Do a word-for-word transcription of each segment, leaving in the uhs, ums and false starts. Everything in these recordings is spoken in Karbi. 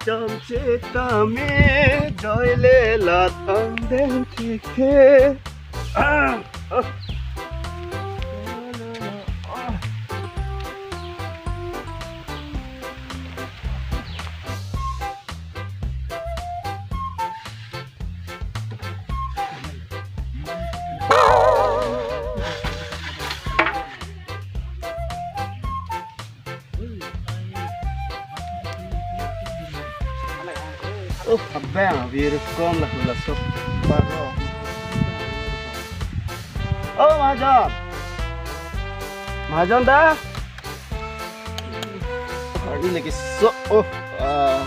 Cham che tame joy le la thang deng thik the. Ah, ah. Oh, abang, vir kom la hula sok paro. Oh, Mahajon. Mahajon da. Hari lagi sok. Oh, ah.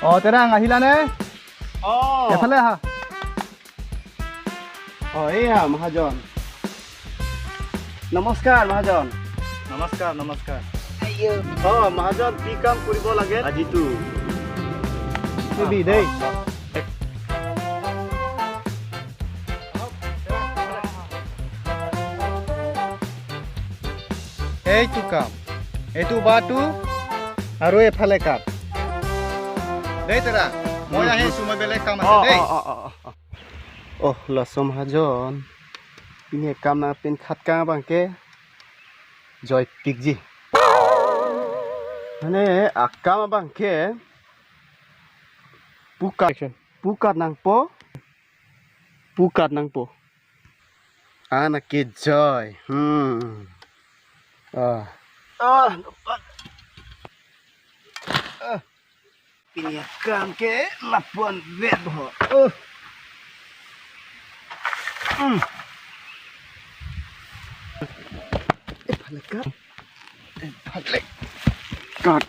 Oh, Terang, আহিলা নে? Oh. এফালে আহা। Oh, iya, Mahajon. নমস্কাৰ, Mahajon. নমস্কাৰ, নমস্কাৰ। Oh, Mahajon, কি কাম কৰিব লাগে? আজিতো। তুমি দেই। এইটো কাম। এইটো বাটো আৰু এফালে কাম। দেই, Terang। মই আহিছো, মই বেলেগ কাম আছে দেই। Oh, oh, oh, oh, oh. Oh, laso Mahajon. Pini akam nangpinkhat kang abangke joypikji. Mane akam abangke pukat, pukat nangpo, pukat nangpo. Anak ke joy. Hmm. Ah. Ah, dapat. Ah. Pini akam ke lapu-an vet ho. Oh. Hmm. Eh, palekat. Eh, palekat.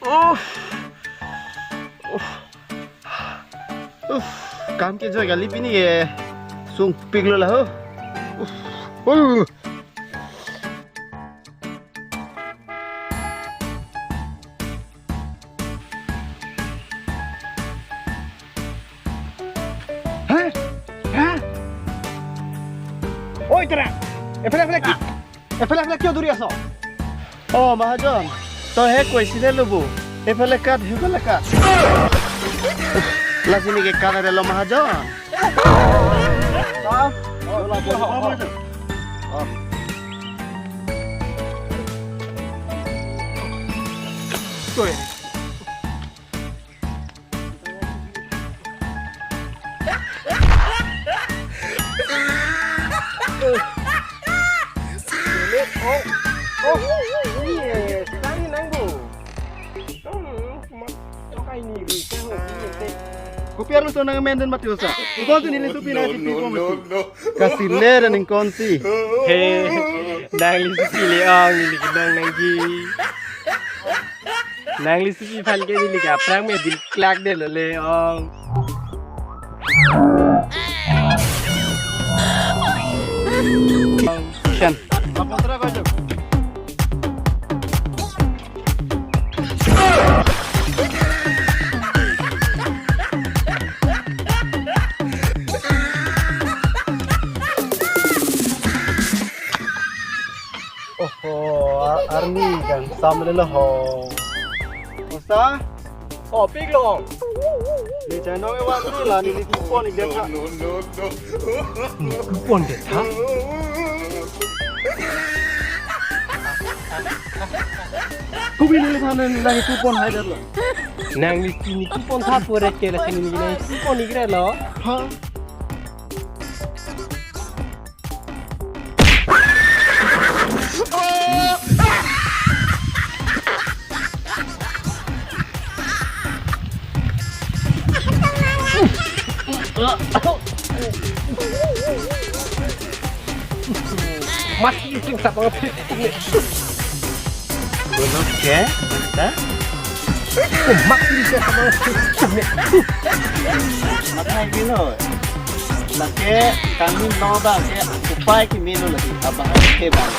Uff. Uff. Uff. Kam ke joy kali pini ke. Sungpiklo la ho. Uff. Uh. Hah? Hah? Oi, Terang. Ephale, ephale, ki? Ephale, ephale, কিয় দৌৰি আছ? Oh, Mahajon. Tui he koisi ne lubu. Ephale kat, ephale kat. Lasi neke kat ere lo, Mahajon. Ah, oh, la, oh, oh, oh. Oh. Koi. Kopi arloso nang menden mati osa. Ingkon si neli supi nangpipo mati. Kasile dan ingkon si. He, nangli supi le ong, neli kenang nangji. Nangli supi aphan ke neli ke aphrang me bil klak de lo le ong. Shan. Oho, a-, arni kan sam le lo ho. Osa? Oh, pik lo. Ni chai nong ewa tu la ni, ni kupon ik det tha. Ni kupon det tha? Kopi neli aphan nang kupon hai det lo. Nangli si ni kupon tha pore ke la si ni nang kupon ik re lo. Ha? Mati ting sa pang. Belum ke? Mati ting sa pang. Mati gino. Lake kami no ba ke upai ke mino lagi abang ke bang.